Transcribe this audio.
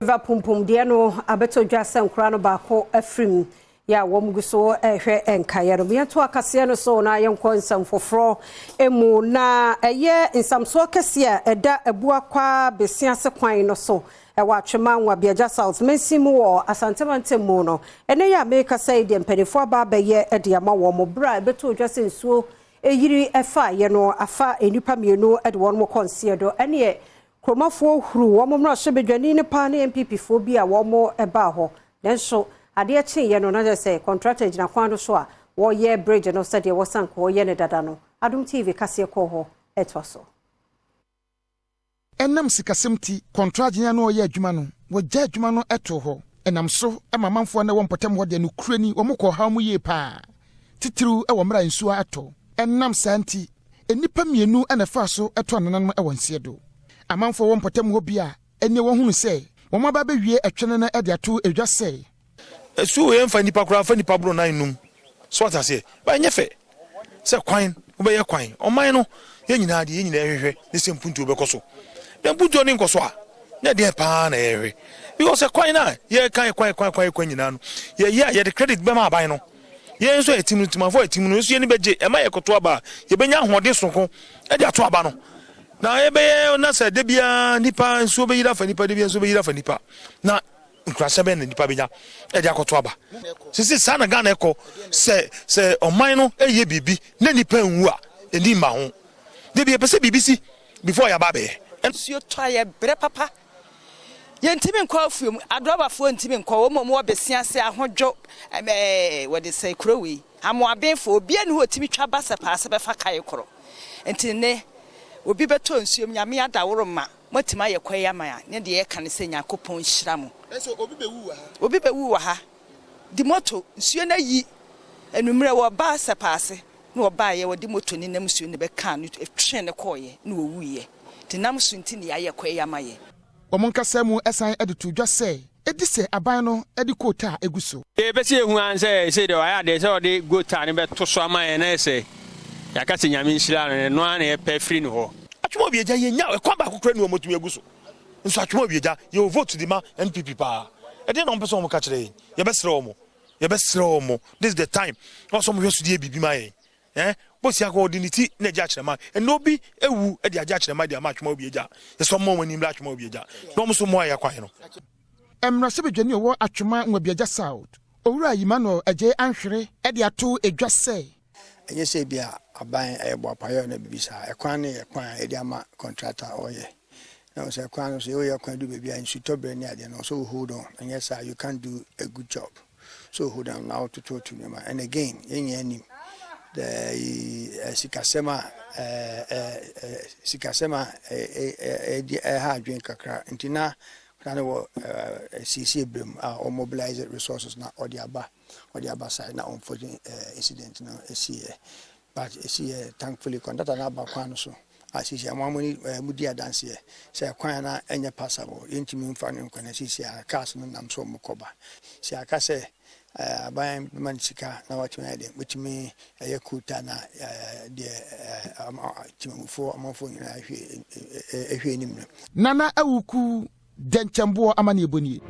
River Pumpum deɛ no abɛtɔ dwa sɛ nkora no baako afiri mu yɛ a wɔn gu so rehwɛ nkaeɛ no. Yɛnto akaseɛ no so na yɛnkɔ nsɛm foforɔ mu na ɛyɛ nsamsoɔ kɛseɛ a ɛda Abuakwa Besiase kwan no so ɛwɔ Atwema Nwabiagya South mansin mu wɔ Asante mantam mu no. Ɛnɛ yi a merekasa yi deɛ mpanimfoɔ aba abɛyɛ de ama wɔn berɛ a ɛbɛtɔ dwa sɛ nsuo yiri faeɛ no afa nnipa mmienu de wɔn kɔ nseɛ do. Ɛneɛ Kuromafoɔ huruu wɔn mmarahyɛbadwani no paa ne NPP foɔ bi a wɔn baa hɔ. Nanso adeɛ kyeeɛ no na kyerɛ sɛ kɔntrata gyina kwan no so a wɔreyɛ bridge no sɛdeɛ wɔsan nka wɔyɛ no dada no. Adom TV kaseɛ kɔɔ hɔ ɛtoa so. Ɛnam sikasɛm nti, kɔntragyen a na ɔreyɛ adwuma no, wɔgyaa adwuma no too hɔ. Ɛnam so ma amanfoɔ a na ɛwɔ mpɔtam hɔ deɛ nokorɛ ni, wɔkɔɔ ɔhaw mu yie pa ara, titiriw wɔ mmerɛ a nsuo atɔ. Ɛnam saa nti, Nnipa mmienu na ɛfaa so tɔɔ nananom wɔ nseɛ do. Amanfoɔ wɔ mpɔtam hɔ bi a ɛneɛ wɔhunu sɛ wɔn aba abɛwie ɛtwene no de ato dwa sɛ. Asuo wei ɛmfa nnipa koraa mfa nnipa boro nan num so wate aseɛ but ɛnyɛ fɛ sɛ kwan wobɛyɛ kwan ɔman no yɛn nyinaa deɛ yɛn nyinaa yɛhwehwɛ ne sɛ mpuntuo bɛkɔ so na mpuntuo ne nkɔ so a na ɛdeɛn paa na yɛhwehwɛ because kwan no a yɛka kwan kwan kwan kwan nyinaa no yɛyɛ a yɛde credit bɛma aban no. Yɛn nso a yɛte mu no, Temanfoɔ a yɛte mu no, nso yɛn ani bɛgye. Ɛma yɛkɔto aba a, yɛbɛnya ahoɔden sononko de ato aba no. Na yɛbɛyɛ na sɛ da biara nnipa nsuo bɛyiri afa nnipa, da biara nsuo bɛyiri afa nnipa. Na nkurasɛm bɛn na nnipa bɛnya de akɔto aba? Sisi saa na Ghana ɛkɔ. Sɛ sɛ ɔman no ɛyɛ biribi na nnipa nwu a, ɛni mma ho. Da bi yɛpɛ sɛ biribi si before yɛaba abɛyɛ. Nsuo tɔ a yɛbrɛ papa. Yɛntumi nkɔ afuom, adrɔbafoɔ ntumi nkɔ, wɔn mmom wɔ bese ase, ahodwo, ɛɛ wɔde sɛ kuro wei, amoabenfoɔ, obiara nni hɔ a ɔtumi twa ba sɛ paa sɛ bɛfa kae korɔ. Nti nnɛ, obi bɛtɔ nsuom, Nyame adaworo ma moatumi ayɛ kwan yi ama yɛn a, ne deɛ yɛka ne sɛ Nyankopɔn nhyira mo. Obi bɛwu wɔ ha. Obi bɛwu wɔ ha. De moto, nsuo no ayi, anwummerɛ wɔba sɛ paa ase, na wɔbaeɛ, wɔde moto no nam nsuo no bɛkaa no, twee no kɔeɛ, na ɔwuiɛ. Nti nam so nti na yɛayɛ kwan yi ama yɛn. Wɔn kasa mu san de too dwa sɛ edi sɛ aban no de kootaa gu so. Deɛ yɛpɛ sɛ yɛhu ara ne sɛ seesei deɛ wayɛ adeɛ sɛ ɔde gotaa no bɛto so ama yɛn na ayɛ sɛ yɛaka sɛ Nyame nhyira no, ɛno ara na yɛpɛ firi ne hɔ. Atwom Awiagya yɛnya ɛkwan baako koraa ni wɔn atumi agu so nso Atwom Awiagya yɛwɔ vote de ma NPP paa ɛdeɛn na wɔn pɛ sɛ wɔn ka kyerɛ yɛn yɛbɛsrɛ wɔn yɛbɛsrɛ wɔn this is the time na wɔsɛ wɔn hwɛ so de yɛ biribi ma yɛn Eh, bosia kɔ ɔde ne ti na agye akyerɛma. Ɛnna obi ewu de agye akyerɛma de ama atwema obi agya. Yɛsɛ ɔmo wɔn ani mmra atwema obi agya na ɔmo nso mmoa yɛ kwan no. Mmarahyɛbadwani a ɔwɔ Atwema Nwabiagya South, Owura Emmanuel Adjei Anhwere de ato dwa sɛ, Ɛnyɛ sɛ ebia aban ɛyɛ boapayɔ anaa biribi saa. Ɛkwan no yɛ kwan a yɛde ama contractor a ɔyɛ. Na sɛ kwan no so yɛyɛ kwan du baabi a nsutɔ berɛ ne adeɛ no so wo hold on. Ɛnyɛ saa you can't do a good job. So hold on na wotototo nneɛma. And again yɛn nyinaa nim the sikasɛm a sikasɛm a ɛdi ɛha adwene kakra nti na na no wɔ siesie berɛ mu a ɔmobilize resources na ɔde aba side na unfortunate incident no ɛsiiɛ, but ɛsiiɛ thankfully contractor no aba kwan no so a sisi a mo mo mo di adanseɛ sɛ kwan na ɛnyɛ passable, yɛntumi mfa no nkɔ na sisi a cars no nam so ɔmo kɔba si aka sɛ aban bɛma no sika na watumi ayɛ deɛ bɛtumi ɛyɛ kuta na deɛ timamufoɔ amanfoɔ nyinaa ɛhwɛ anim no. Nana Awuku Dɛnkyɛmboɔ amanneɛbɔ nie.